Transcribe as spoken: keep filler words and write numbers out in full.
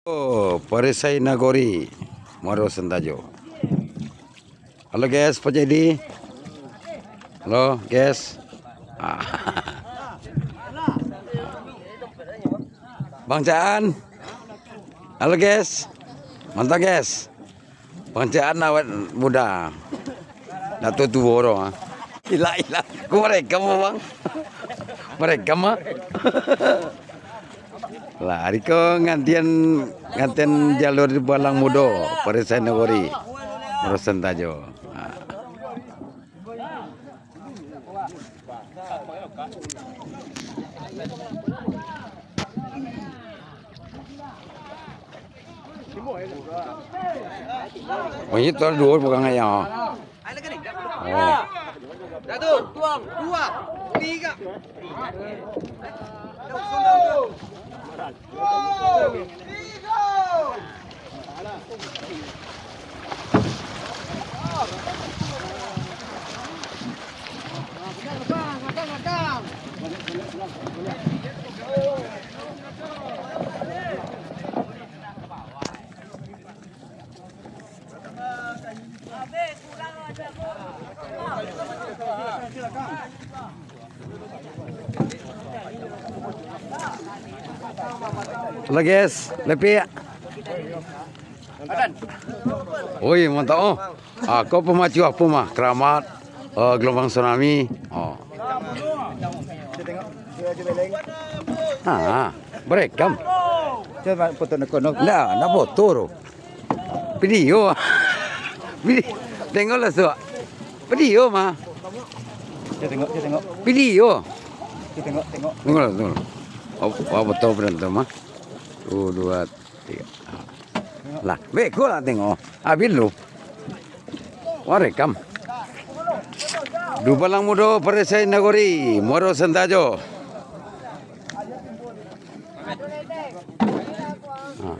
Oh, Parisai Nagori, Muaro Sentajo. Halo, guys, Pak Jadi. Halo, guys. Ah. Bang Caan. Halo, guys. Mantap, guys. Bang Caan awet muda. Dak tuo-tuo doh, ah. Ilah, ilah. Kok marekam, Bang? Marekam, ah. Lah, ari ko ngantian, ngantian jalur di Balang Mudo, Parisai Nagori, Muaro Sentajo. Ha. Oh, itu ada dua pegang ayam. Oh. Satu, dua, tiga. Halo, guys, lepek. Oi, mantap, oh. Ah, ko pamacu apo mah? Keramat, eh, gelombang tsunami. Oh. Ah, berekam. Cubo foto neko, no. Ndak, ndak foto tu. Video. Video. Tengoklah, Suak. Video mah. Cubo tengok, cubo tengok. Video. Cubo tengok, tengok. Tengoklah, tengoklah. Oh, oh, foto berantem mah. Satu, dua, tiga. Lah, beko lah tengok. Habis lu. Warekam. Dubalang Mudo, Parisai Nagori, Muaro Sentajo. Ha.